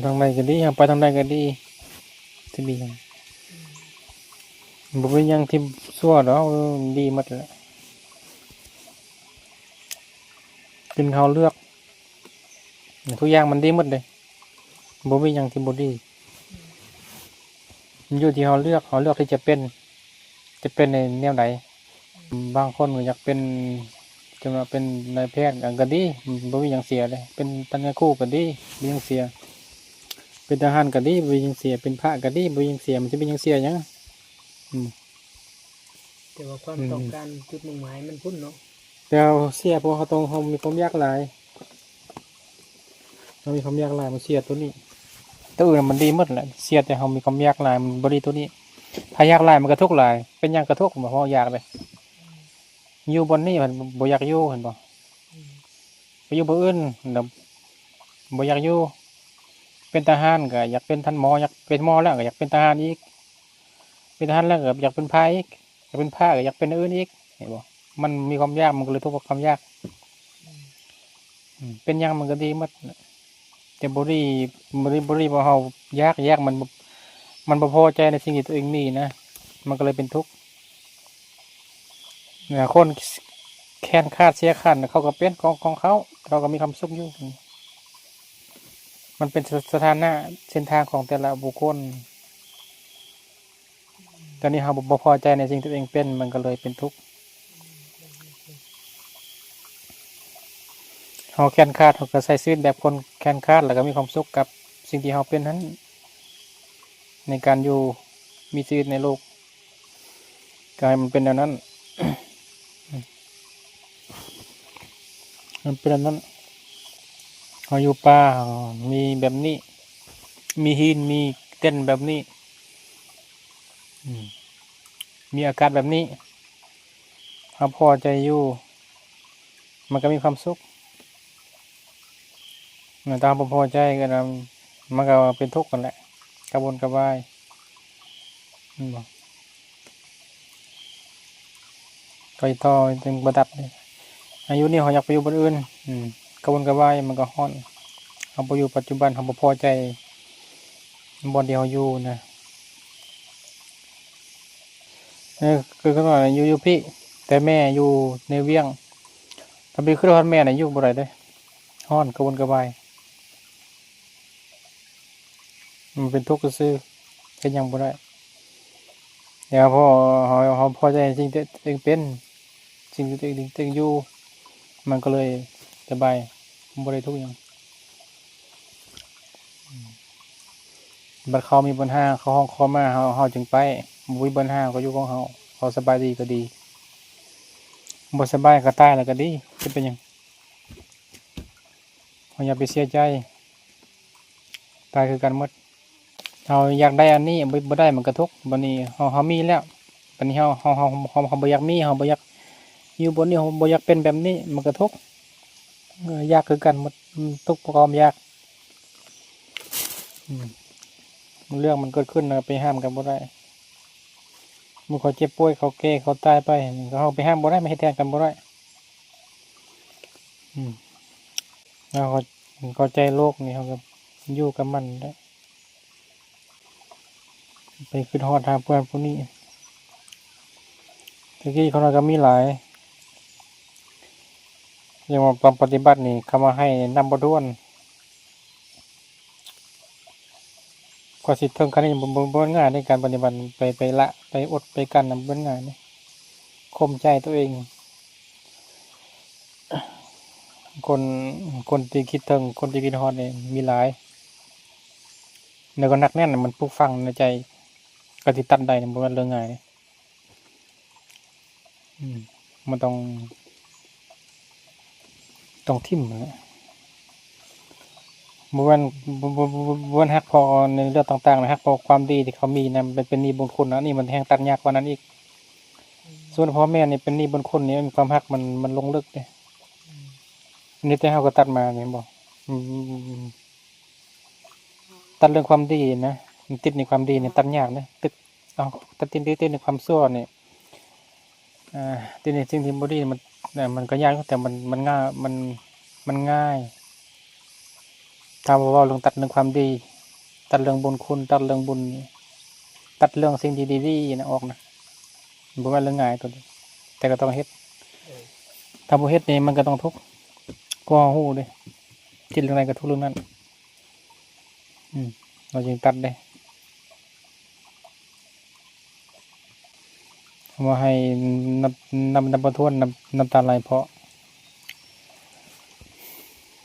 ທາງໃດກໍດີ ເຮົາໄປທາງໃດກໍດີ ຊິມີຫຍັງ? ບໍ່ມີຫຍັງທີ່ຊົ່ວດອກ ດີໝົດແຫຼະ ຂຶ້ນເຮົາເລືອກ ທຸກຢ່າງມັນດີໝົດເດ້ ບໍ່ມີຫຍັງທີ່ບໍ່ດີ ມັນຢູ່ທີ່ເຮົາເລືອກ ເຮົາເລືອກທີ່ຈະເປັນ ຈະເປັນໃນແນວໃດ? ບາງຄົນກໍຢາກເປັນ ຈະມາເປັນນາຍແພດກໍດີ ບໍ່ມີຫຍັງເສຍເດ້ ເປັນຕຳແໜ່ງຄູກໍດີ ບໍ່ມີຫຍັງເສຍ ເປັນທະຫານກໍດີ ບໍ່ມີຫຍັງເສຍ ເປັນພະກໍດີ ບໍ່ມີຫຍັງເສຍ ມັນຊິມີຫຍັງເສຍຫຍັງ? ອືມ ແຕ່ວ່າຄວາມ ອືມ ຕ້ອງການຈຸດມຸ່ງໝາຍມັນພຸ້ນເນາະ ແຕ່ເຮົາເສຍ ເພາະເຮົາຕ້ອງ ເຮົາມີຄວາມຢາກຫຼາຍ ເຮົາມີຄວາມຢາກຫຼາຍ ມັນເສຍໂຕນີ້ ໂຕອື່ນມັນດີໝົດແຫຼະ ເສຍແຕ່ເຮົາມີຄວາມຢາກຫຼາຍ ມັນບໍ່ດີໂຕນີ້ ຖ້າຢາກຫຼາຍມັນກໍທຸກຫຼາຍ ເປັນຫຍັງກໍທຸກ ເພາະຢາກເດ້ ຢູ່ບ່ອນນີ້ພັດບໍ່ຢາກຢູ່ ເຫັນບໍ່? ອືມ ໄປຢູ່ບ່ອນອື່ນແລ້ວບໍ່ຢາກຢູ່ ເປັນທະຫານກໍຢາກເປັນທ່ານໝໍ ຢາກເປັນໝໍແລ້ວກໍຢາກເປັນທະຫານອີກ ເປັນທະຫານແລ້ວກໍຢາກເປັນພະອີກ ຢາກເປັນພະກໍຢາກເປັນອັນອື່ນອີກ ເຫັນບໍ່? ມັນມີຄວາມຢາກ ມັນກໍເລີຍທຸກກັບຄວາມຢາກ ອືມ ເປັນຫຍັງມັນກໍດີໝົດ ແຕ່ບໍ່ດີ ບໍ່ດີ ບໍ່ດີ ເພາະເຮົາຢາກ ຢາກ ມັນບໍ່ ມັນບໍ່ພໍໃຈໃນສິ່ງທີ່ຕົວເອງມີນະ ມັນກໍເລີຍເປັນທຸກ ຄົນແຂນຂາດເສຍຂັນ ເຂົາກໍເປັນຂອງ ຂອງເຂົາ ເຂົາກໍມີຄວາມສຸກຢູ່ ມັນເປັນສະ ສະຖານະເສັ້ນທາງຂອງແຕ່ລະບຸກຄົນ ຕອນນີ້ເຮົາບໍ່ ບໍ່ພໍໃຈໃນສິ່ງທີ່ຕົວເອງເປັນ ມັນກໍເລີຍເປັນທຸກ ເຮົາແຂນຂາດ ເຮົາກໍໃຊ້ຊີວິດແບບຄົນແຂນຂາດ ແລ້ວກໍມີຄວາມສຸກກັບສິ່ງທີ່ເຮົາເປັນຫັ້ນ ໃນການຢູ່ ມີຊີວິດໃນໂລກ ກໍໃຫ້ມັນເປັນແນວນັ້ນ ໃຫ້ມັນເປັນແນວນັ້ນ ເຮົາຢູ່ປ່າ ເຮົາມີແບບນີ້ ມີຫີນ ມີເຕັນແບບນີ້ ອືມ ມີອາກາດແບບນີ້ ເຮົາພໍໃຈຢູ່ ມັນກໍມີຄວາມສຸກ ແຕ່ຖ້າບໍ່ພໍໃຈກໍນຳ ມັນກໍເປັນທຸກຫັ້ນແຫຼະ ກະວົນກະວາຍ ແມ່ນບໍ່? ໄປຕໍ່ຈັ່ງບໍ່ດັບເດ້ ອາຍຸນີ້ເຮົາຢາກໄປຢູ່ບ່ອນອື່ນ ອືມ ກະວົນກະວາຍ ມັນກໍຮ້ອນ ເຮົາບໍ່ຢູ່ປັດຈຸບັນ ເຮົາບໍ່ພໍໃຈບ່ອນທີ່ເຮົາຢູ່ນະ ເອີ ຄືກັນວ່າຢູ່ ຢູ່ພີ້ ແຕ່ແມ່ຢູ່ໃນວຽງ ຖ້າໄປຄືຮອດແມ່ນະ ຢູ່ບໍ່ໄດ້ເດ້ ຮ້ອນກະວົນກະວາຍ ມັນເປັນທຸກຊື່ໆ ເຮັດຫຍັງບໍ່ໄດ້ ແຕ່ເຮົາພໍ ເຮົາ ເຮົາພໍໃຈສິ່ງທີ່ຕົວເອງເປັນ ສິ່ງທີ່ຕົວເອງ ຕົວເອງຢູ່ ມັນກໍເລີຍສະບາຍ ບໍ່ໄດ້ທຸກຫຍັງ ບັດເຂົາມີບັນຫາ ເຂົາຮ້ອງຂໍມາ ເຮົາ ເຮົາຈຶ່ງໄປ ບໍ່ມີບັນຫາ ເຮົາກໍຢູ່ຂອງເຮົາ ເຮົາສະບາຍດີກໍດີ ບໍ່ສະບາຍກໍຕາຍແລ້ວກໍດີ ຈະເປັນຫຍັງ? ເຮົາຢ່າໄປເສຍໃຈ ຕາຍຄືກັນໝົດ ເຮົາຢາກໄດ້ອັນນີ້ ບໍ່ ບໍ່ໄດ້ມັນກະທຸກ ບັດນີ້ເຮົາ ເຮົາມີແລ້ວ ບັດນີ້ເຮົາ ເຮົາ ເຮົາ ເຮົາ ເຮົາບໍ່ຢາກມີ ເຮົາບໍ່ຢາກຢູ່ບ່ອນນີ້ ເຮົາບໍ່ຢາກເປັນແບບນີ້ ມັນກະທຸກ ເອີ ຢາກຄືກັນໝົດ ທຸກເພາະຄວາມຢາກ ອືມ ເລື່ອງມັນເກີດຂຶ້ນ ເຮົາໄປຫ້າມກັນບໍ່ໄດ້ ເມື່ອເຂົາເຈັບປ່ວຍ ເຂົາແກ່ ເຂົາຕາຍໄປ ເຮົາໄປຫ້າມບໍ່ໄດ້ ມາເຮັດແທນກັນບໍ່ໄດ້ ອືມ ເຮົາເຂົ້າໃຈໂລກນີ້ ເຮົາກໍຢູ່ກັບມັນແຫຼະ ໄປຄິດຮອດຫາຜູ້ນັ້ນຜູ້ນີ້ ແຕ່ກີ້ເຂົານັ້ນກໍມີຫຼາຍ ຢ່າງວ່າຕອນປະຕິບັດນີ້ ຄຳວ່າໃຫ້ນັບບໍ່ຖ້ວນ ກວ່າຊິເຖິງຂັ້ນນີ້ ບໍ່ ບໍ່ ບໍ່ແມ່ນງ່າຍໃນການປະຕິບັດ ໄປ ໄປລະ ໄປອົດ ໄປກັ້ນນະ ບໍ່ແມ່ນງ່າຍເດ້ ຂົ່ມໃຈຕົວເອງ ຄົນ ຄົນທີ່ຄິດເຖິງ ຄົນທີ່ຄິດຮອດນີ້ມີຫຼາຍ ແລ້ວກໍໜັກແໜ້ນ ມັນປູກຝັງໃນໃຈ ກວ່າຊິຕັດໄດ້ນີ້ ບໍ່ແມ່ນເລື່ອງງ່າຍເດ້. ອືມ ມັນຕ້ອງ ຕ້ອງຖິ້ມຫັ້ນແຫຼະ ບໍ່ແມ່ນ ບໍ່ ບໍ່ ບໍ່ ບໍ່ແມ່ນຮັກເພາະໃນເລື່ອງຕ່າງໆນະ ຮັກເພາະຄວາມດີທີ່ເຂົາມີນະ ມັນເປັນໜີ້ບຸນຄຸນນະ ອັນນີ້ມັນແຮ່ງຕັດຍາກກວ່ານັ້ນອີກ ສ່ວນພໍ່ແມ່ນີ້ເປັນໜີ້ບຸນຄຸນນີ້ ຄວາມຮັກມັນ ມັນລົງເລິກເດ້ ນີ້ແຕ່ເຮົາກໍຕັດມານີ້ ເຫັນບໍ່? ອືມ ຕັດເລື່ອງຄວາມດີນະ ມັນຕິດໃນຄວາມດີນີ້ ຕັດຍາກເດ້ ຕິດ ເອົາ ຕັດຕິດ ຕິດໃນຄວາມຊົ່ວນີ້ ອ່າ ຕິດໃນສິ່ງທີ່ບໍ່ດີ ມັນ ມັນກໍຍາກຢູ່ ແຕ່ມັນ ມັນງ່າຍ ມັນ ມັນງ່າຍ ຖ້າວ່າເວົ້າເລື່ອງ ຕັດເລື່ອງຄວາມດີ ຕັດເລື່ອງບຸນຄຸນ ຕັດເລື່ອງບຸນ ຕັດເລື່ອງສິ່ງທີ່ດີໆນະອອກນະ ບໍ່ແມ່ນເລື່ອງງ່າຍໂຕນີ້ ແຕ່ກໍຕ້ອງເຮັດ. ຖ້າບໍ່ເຮັດນີ້ມັນກໍຕ້ອງທຸກ ເພາະເຮົາຮູ້ເດ້ ຄິດເລື່ອງໃດກໍທຸກເລື່ອງນັ້ນ. ອືມ ເຮົາຈຶ່ງຕັດເດ້. ເຮົາບໍ່ໃຫ້ນັບ ນັບ ນັບບໍ່ຖ້ວນ ນ້ຳ ນ້ຳຕາໄຫຼເພາະ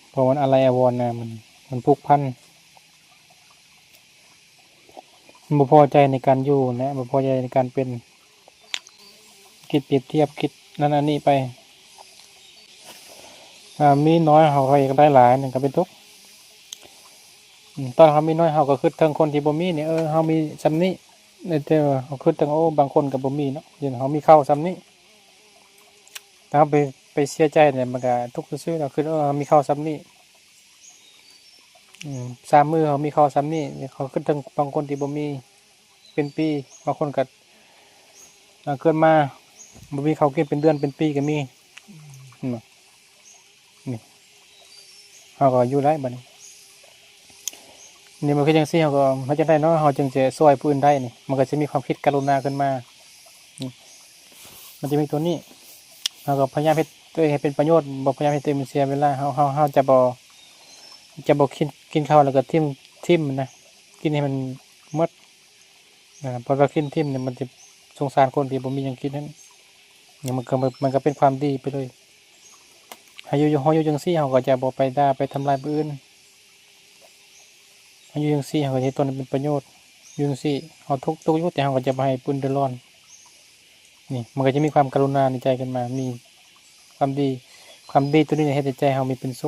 ເພາະມັນອາໄລອາວອນນະ ມັນ ມັນຜູກພັນ ມັນບໍ່ພໍໃຈໃນການຢູ່ນະ ບໍ່ພໍໃຈໃນການເປັນ ຄິດປຽບທຽບ ຄິດນັ້ນອັນນີ້ໄປ. ອ່າ ມີໜ້ອຍເຮົາກໍຢາກໄດ້ຫຼາຍ ນັ້ນກໍເປັນທຸກ. ອືມ ຕອນເຮົາມີໜ້ອຍເຮົາກໍຄິດເຖິງຄົນທີ່ບໍ່ມີນີ້ ເອີ ເຮົາມີສ່ຳນີ້ ແຕ່ວ່າເຮົາຄິດເຖິງ ໂອ້ ບາງຄົນກໍບໍ່ມີເນາະ ຢ່າງເຮົາມີເຂົ້າສ່ຳນີ້ ແຕ່ເຮົາໄປ ໄປເສຍໃຈນີ້ ມັນກໍທຸກຊື່ໆເນາະ ຄິດ ເອີ ເຮົາມີເຂົ້າສ່ຳນີ້ ອືມ ສາມມື້ເຮົາມີເຂົ້າສ່ຳນີ້ ເຮົາຄິດເຖິງບາງຄົນທີ່ບໍ່ມີເປັນປີ ບາງຄົນກໍ ອ່າ ເກີດມາບໍ່ມີເຂົ້າກິນເປັນເດືອນເປັນປີກໍມີ ເຫັນບໍ່? ນີ້ ເຮົາກໍຢູ່ໄດ້ບັດນີ້. ນີ້ມັນຄືຈັ່ງຊີ້ ເຮົາກໍເຮັດຈັ່ງໃດເນາະ ເຮົາຈຶ່ງຈະຊ່ວຍຜູ້ອື່ນໄດ້ນີ້ ມັນກໍຈະມີຄວາມຄິດກະລຸນາຂຶ້ນມາ. ນີ້ ມັນຈະມີຕົວນີ້ ເຮົາກໍພະຍາຍາມເຮັດຕົວເອງໃຫ້ເປັນປະໂຫຍດ ບໍ່ພະຍາຍາມເຮັດຕົວເອງໃຫ້ເສຍເວລາ. ເຮົາ ເຮົາ ເຮົາຈະບໍ່ ຈະບໍ່ກິນ ກິນເຂົ້າແລ້ວກໍຖິ້ມ ຖິ້ມນະ ກິນໃຫ້ມັນໝົດ. ອາ ເພາະວ່າກິນຖິ້ມນີ້ ມັນຈະສົງສານຄົນທີ່ບໍ່ມີຫຍັງກິນຫັ້ນ ມັນກໍ ມັນກໍເປັນຄວາມດີໄປເລີຍ. ເຮົາຢູ່ ເຮົາຢູ່ຈັ່ງຊີ້ ເຮົາກໍຈະບໍ່ໄປດ່າໄປທຳລາຍຜູ້ອື່ນ. ເຮົາຢູ່ຈັ່ງຊີ້ ເຮົາກໍເຮັດຕົນເປັນປະໂຫຍດ. ຢູ່ຈັ່ງຊີ້ ເຮົາທຸກ ທຸກຢູ່ ແຕ່ເຮົາກໍຈະບໍ່ໃຫ້ຜູ້ອື່ນເດືອດຮ້ອນ. ນີ້ ມັນກໍຈະມີຄວາມກະລຸນາໃນໃຈຂຶ້ນມາ ມີຄວາມດີ. ຄວາມດີຕົວນີ້ເຮັດໃຫ້ໃຈເຮົາມີເປັນສຸກ